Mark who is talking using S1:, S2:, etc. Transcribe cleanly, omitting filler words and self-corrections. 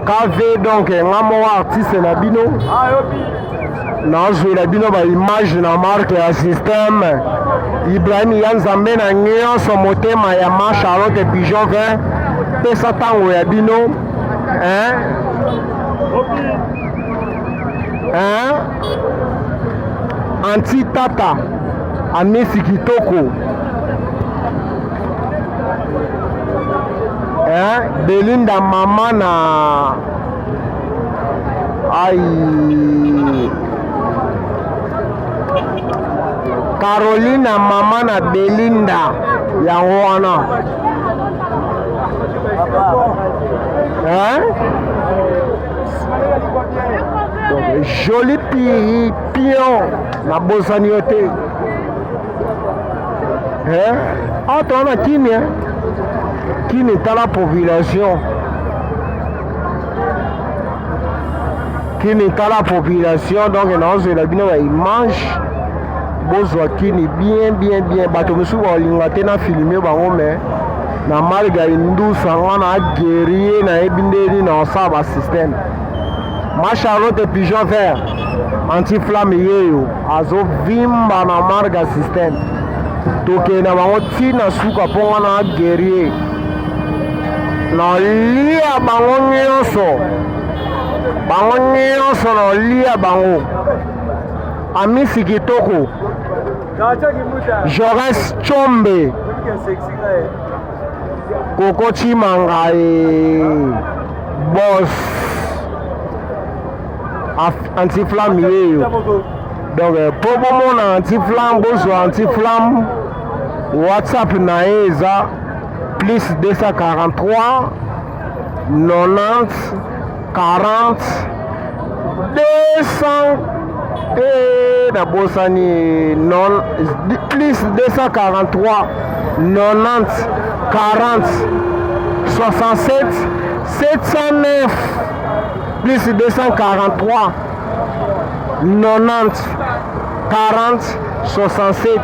S1: KV donc nga moko artiste na bino nazwela bino ba image na marque ya système Ibrahim ya Nzambe na nyonso motema ya ma Charlotte Pigeon 20 pesa ntango ya bino hein? Hein? Anti tata amisi kitoko hein? Belinda mama na ai Carolina mama na Belinda yango wana hein? Donc, joli pi, pion nabosani yo te hein? Awa toza na kini hein? Kini tala population kini tala population donc naozwela bino ba image bozwa kini bien bien bien bato mosusu bakolinga te na filme bango mais na marga indusa nga na guerrier nayebi nde nini naosala ba système ma charlotte pigeon vert anti flamme yeyo azovimba na marga système tokende na bango ntina suka mpo nga na guerrier nalia bango nyonso bango nyonso nalia bango amisi kitoko Jaurès Tshombe Koko Tshimanga e boss anti-flamme yeyo donc mpo bomona anti-flamme bozwa anti-flamme whatsapp na ye eza plus 243 90 40 200 eh, nabosani non plus 243 90 40 67 709 plus 243 90 40 67.